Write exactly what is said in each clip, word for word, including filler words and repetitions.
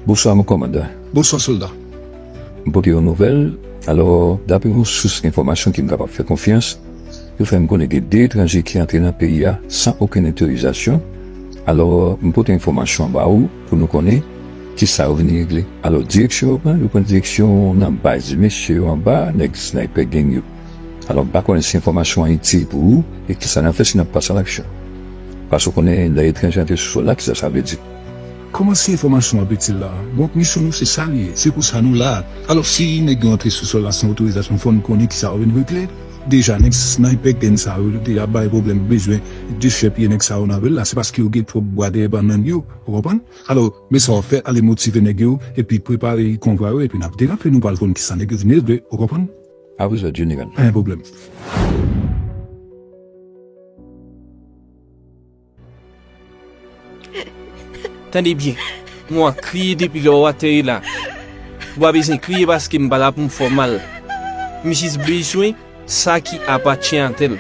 Bonswa, mon kòmandan. Bonswa, sòlda. M pote yon nouvèl. Alò, daprè yon sous enfòmasyon ke m kapab fè konfyans, yo fè m konnen gen de etranje ki antre nan peyi a san okenn otorizasyon. Alò, m pote enfòmasyon an ba ou pou nou konnen kisa yo vini regle. Alò, direksyon yo pran, yo pran direksyon nan baz mesye yo anba, nèg Sniper Gang yo. Alò, m pa konnen si enfòmasyon an itil pou ou e kisa n ap fè si n ap pase alaksyon. Paske w konnen, lè etranje antre sou sòl la, kisa sa vle di? Kòman si enfòmasyon an ap itil la? Donk, misyon nou se sa li ye, se pou sa nou la. Alò, si nèg yo antre sou sòl la san otorizasyon, fò n konnen kisa yo vin regle. Deja, nèg Sniper Gang sa yo deja bay pwoblèm, bezwen dechèpiye nèg sa yo nan vil la, se paske yo gen twòp bwa dèyè bannann yo, ou konprann? Alò, men sa w ap fè, ale motive nèg yo, epi prepare konvwa yo, epi n ap derape, nou pral konn kisa nèg yo vin regle, ou konprann? Apre sa, Jeneral. Pa gen pwoblèm. Tande byen, mwen kriye depi lè w ateri la. Ou pa bezwen kriye paske m pa la pou m fè w mal. M jis bezwen sa ki apatyen a tè m.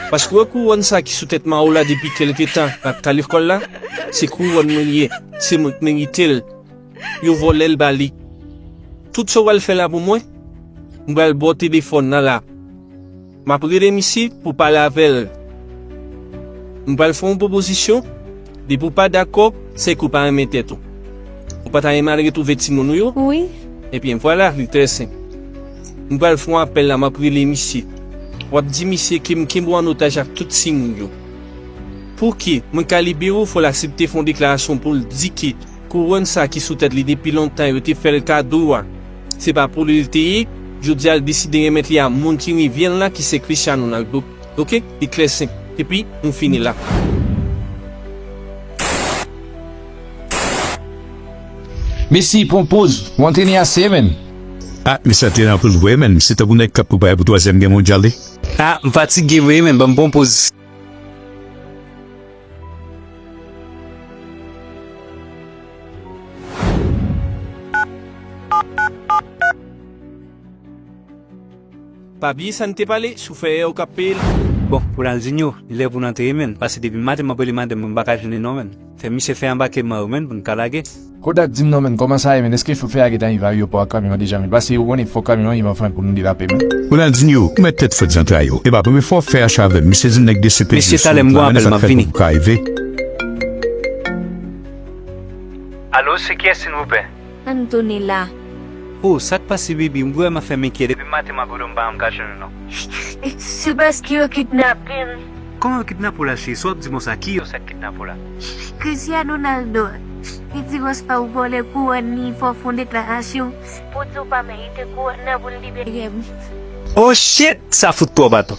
Paske w wè kouwòn sa ki sou tèt Mao la depi kèlke tan l ap kale kò l la, se kouwòn mwen li ye, se mwen k merite l. Yo vòlè l ba li. Tout sa w pral fè la pou mwen, m pral ba w telefòn nan la. M ap rele misye pou pale avè l. M pral fè yon pwopozisyon, depi w pa dakò, se ke w pa renmen tèt ou. Ou pa ta renmen al retwouve timoun ou yo? Wi. Ebyen, vwala, li trè senp. M pral fè yon apèl la, m ap rele misye. W ap di misye ke m kenbe w an otaj ak tout timoun yo. Pou ke mwen ka libere w, fò l aksepte fè yon deklarasyon pou l di ke kouwòn sa ki sou tèt li depi lontan yo te fè l kado a, se pa pou li l te ye, jodi a l deside remèt li a moun ki revyen l la ki se Cristiano Ronaldo. Oke? Li klè senp. Epi, nou fini la. Messi, pran poz, w antrene ase, menn. Ah, misye antrene anpil vre, menn. Misye tankou nèg k ap prepare pou twazyèm gè mondyal, wi. Ah, m fatige vre, menn. Ban m pran poz. Pa bliye sa n te pale, si w fè erè, ou k ap peye l. Bon, Ronaldinho, li lè pou n antre, menn, paske depi maten m ap rele madanm mwen, m pa ka jwenn li non, menn. Fè misye fè anbakèman yo, menn, pou n ka lage. Kodak, di m non, menn, kòman sa ye, menn? Èske chofè a gentan rive ayewopò a kamyon an deja, menn? Paske ou konnen fòk kamyon an rive anfen pou nou derape, menn. Ronaldinho, ou mèt tèt frèt zantra yo. E pa premye fwa w fè acha avè m. Misye di nèg de C P G sou wout la, menn, sa k fè pou m ka rive. Alo, se kiyès, silvouplè? Antonella. Oh, sa k pase, baby? M vrèman fè m enkyè. Depi maten m ap rele w, m pa janm ka jwenn ou non. Se paske yo kidnape m. Kòman yo kidnape w la, cheri? Sa w ap di m sa? Ki yo sa k kidnape w la? Cristiano Ronaldo. Li di bòs pa w vòlè kouwòn li, fò w fè yon deklarasyon pou di w pa merite kouwòn nan pou l libere m. Oh shit! Sa fout twòp atò.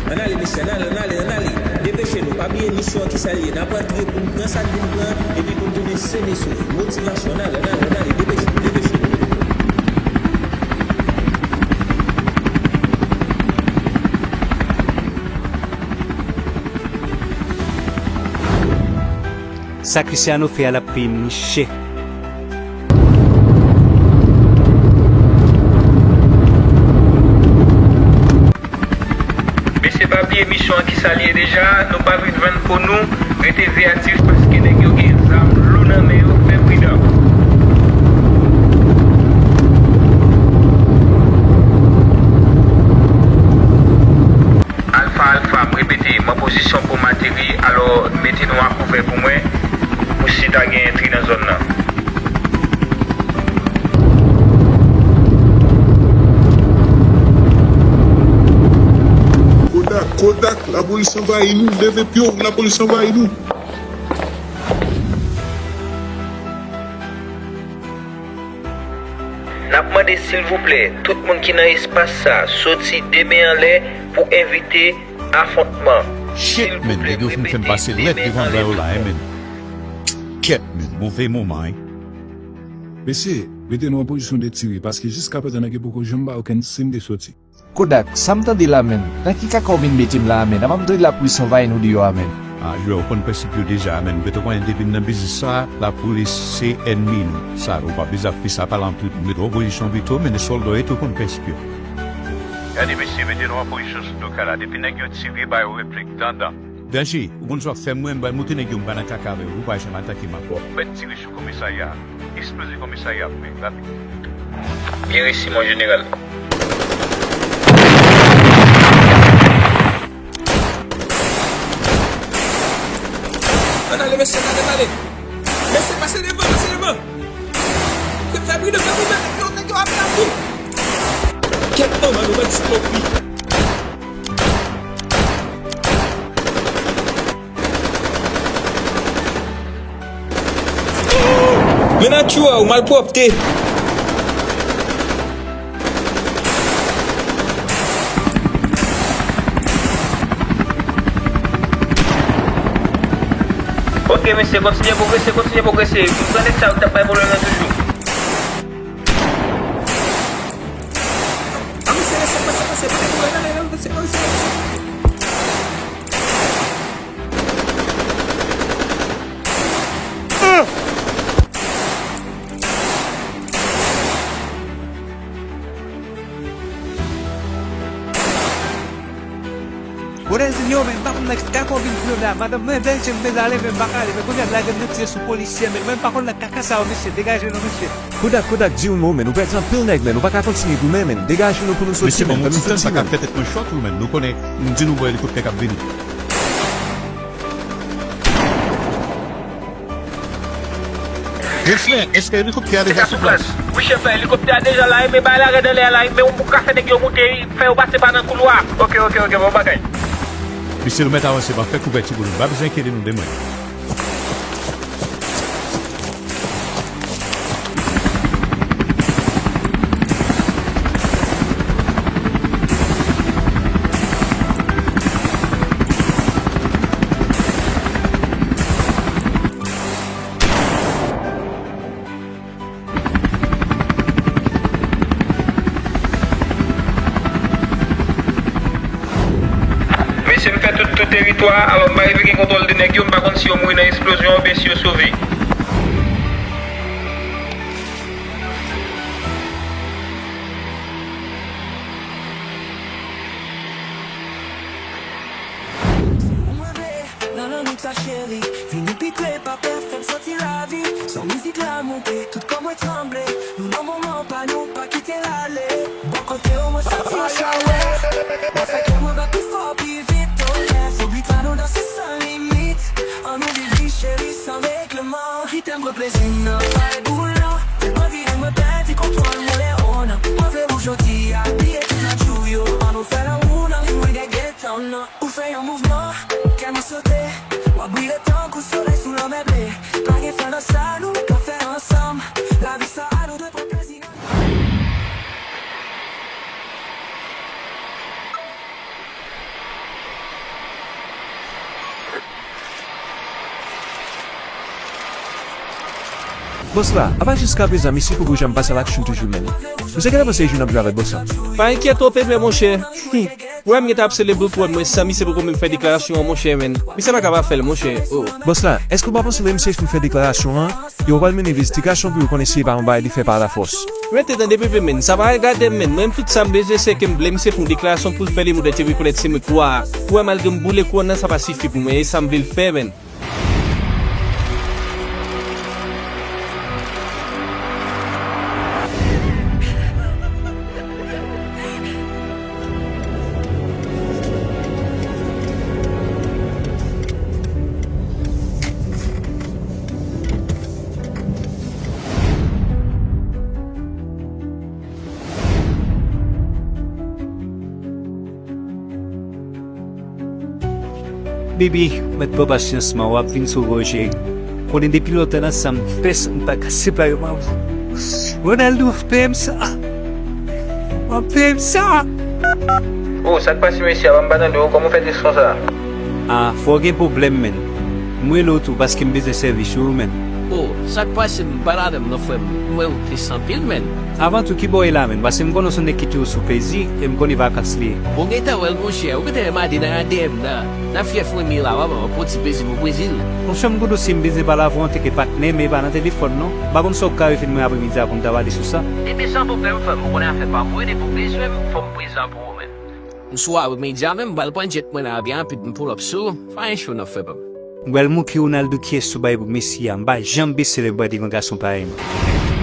Ann ale, mesye, ann ale, ann ale, ann ale. Depeche nou, pa bliye misyon an kisa l ye. N ap antre pou n pran sa n vin pran, epi pou n tounen sen e sof. Motivasyon, ann ale, ann ale, ann ale, depeche nou, depeche nou. Sa Cristiano fè a, l ap peye m li chè. Mesye, pa bliye misyon an kisa l ye deja, nou pa vin vann po nou, rete veyatif paske nèg yo gen zam lou nan men yo, fè pridan. Alfa, Alfa, m repete, m an pozisyon pou m ateri, alò mete nou a kouvè pou mwen, pou si ta gen entri nan zòn nan. Kodak, Kodak, lapolis anvayi nou, leve pye w, lapolis anvayi nou. N ap mande silvouplè, tout moun ki nan espas sa, soti de men anlè pou envite afwontman. Shit, men, nèg yo fin fè m pase lèd devan blan yo la, hein, men. Kèt, men, move moman, hein. Mesye, mete nou an pozisyon de tire, paske jiskaprezan nèg yo poko janm ba okenn siy de soti. Kodak, sa m tande la, menn? Nan ki kaka w vin mete m la a, menn? Apa m tande lapolis anvayi nou deyò a, menn? A, jwè, ou konn prensip yo deja, men ou gentan konnen depi n nan biznis sa, lapolis se ènmi nou. Sa, ou pa bezwen ap fè sa pale anpil, ou mete w an pozisyon pito, men sòlda w ye tou konn prensip yo. Gade, mesye, mete nou an pozisyon sou do kay la. Depi nèg yo tire, ba yo replik, dandan. Danje, ou konn sa w ap fè, mwen, m pral monte nèg yo, m pa nan kaka avè yo, ou pa janm atake m ankò. Mèt tire sou komisarya a. Eksploze komisarya a pou mwen, rapid. Byen resi, mon jeneral. Ann ale, mesye, ann ale, ann ale. Mesye, pase devan, pase devan. Fè, fè bri, fè bri, fè bri, nèg yo ap la tou. Kèt manman nou, bann smoke, wi. Men a tchou a, ou malpwòpte. Ok, mesye, kontinye pwogrese, kontinye pwogrese. Pou pran nèg sa yo k t ap bay pwoblèm nan toujou. A, mesye, mesye, mesye, mesye, pa dekouraje, mesye, mesye, mesye. Brother Zinho, men, m pa konn nèg dakò vin pran la. Madanm mwen, danje, m bezwen ale, men m pa ka ale. Men kounye a, lage m nan tire sou polisye, men mwen, m pa konn nèg kaka sa yo, mesye. Degaje nou, mesye. Kodak, Kodak, di yon mo, men. Ou pèdi anpil nèg, men. Ou pa ka kontinye goumen, men. Degaje nou pou nou soti, men. Ban nou soti, men. Fè tèt mwen chòk, wi, men. Nou konnen, m di nou bò elikoptè k ap vini. Refren, èske elikoptè a deja sou plas? Wi, chèf la, elikoptè a deja la, e men bay la rèd anlè a la, e men ou ka fè nèg yo moute, fè yo pase pa nan koulwa. Ok, ok, ok, bon bagay. Mesye, nou mèt avanse, m ap fè kouvèti pou nou. Pa bezwen enkyete nou de mwen. Mesye, m fè tout, tout teritwa a, alò m pa rive gen kontwòl de nèg yo, m pa konn si yo mouri nan eksplozyon oubyen si yo sove. Ou mwen vle nan lanmou sa cheri, vini pi pre, pa pè, fè m santi lavi. Son mizik la monte, tout kò mwen tranble. Nou nan moman pa nou, pa kite l ale. Bò kote w, mwen santi yon chalè. Mwen fè kè mwen bat pi fò, pi vit, tolè. Sou bit la nou danse san limit. Ann nou viv li, cheri, san regleman. Ritm pran plezi nan vibe ou lan. Fè mwen vire, mwen pèdi kontwòl, mwen Leona. Mwen vle ou jodi a, bliye tout lòt jou yo. Ann nou fè lanmou nan ritm reggae tan nan. Ou fè yon mouvman, kè mwen sote. W ap brile tankou solèy sou lanmè ble. Pa gen frè nan sa nou ka fè ansanm. Lavi sa a, nou dwe pran plezi nan. Bòs la, apa jiskaprezan misye poko janm pase a laksyon toujou menm? Misye genlè panse li jwe n ap jwe avèk bòs la. Pa enkyete w, Pepe, monchè. Ou wè m gentan ap selebre pou wè mwen san misye poko menm fè deklarasyon an, monchè, menn. Misye pa ka pa fè l, monchè. Oh. Bòs la, èske w pa panse lè misye fin fè deklarasyon an, yo pral mennen envestigasyon pou yo konnen si e pa yon bagay li fè pa lafòs? Rete tande, Pepe, menn. Sa pa regade m, menn. Mwen menm, tout sa m bezwen, se ke m vle misye fè yon deklarasyon pou l fè li montre ke rekonèt se mwen k wa a. Ou wè, malgre m boule kouwòn nan, sa pa sifi pou mwen. E sa m vle l fè, menn. Bibi, mèt pran pasyans mwen, w ap vin sove w, cheri. Konnen depi lontan nan san m, pèsonn pa ka separe m avè w. Ronaldo, peye m sa. W ap peye m sa. Oh, sa k pase, mesye a? Ban m pa tande w, kòman w fè tris konsa? Ah, fò w gen pwoblèm, menn. M rele w tou paske m bezwen sèvis ou, menn. O, sa k pase m? Pale avè m non, frè m. M wè ou tris anpil, menn. Avan tou, kibò w ye la menm? Paske m konnen w se yon nèg ki toujou sou plezi, e m konnen vakans li ye. Ou gentan wè l, monchè. Ou gentan wè m ale nan A D M nan, nan fyèf Remy la, w ap wè m ap pran ti plezi pou Brezil. Monchè, m goudo si m bezwen pale avè w anteke patnè, men e pa nan telefòn non. M pa konn sa w ka refè mwen apremidi a pou m ta pale sou sa. Ebyen, san pwoblèm, frè m, ou konnen afè pa m. Rele pou bezwen m, fò m prezan pou ou menm. M sou Apremidi a menm, m pral pran jet mwen nan avyon an, epi m pull up sou ou. Fè yon show nan, frè pa m. M pral montre Ronaldo kiyès ou bay pou Messi a. M pa janm bese lè m pral devan gason parèy mwen.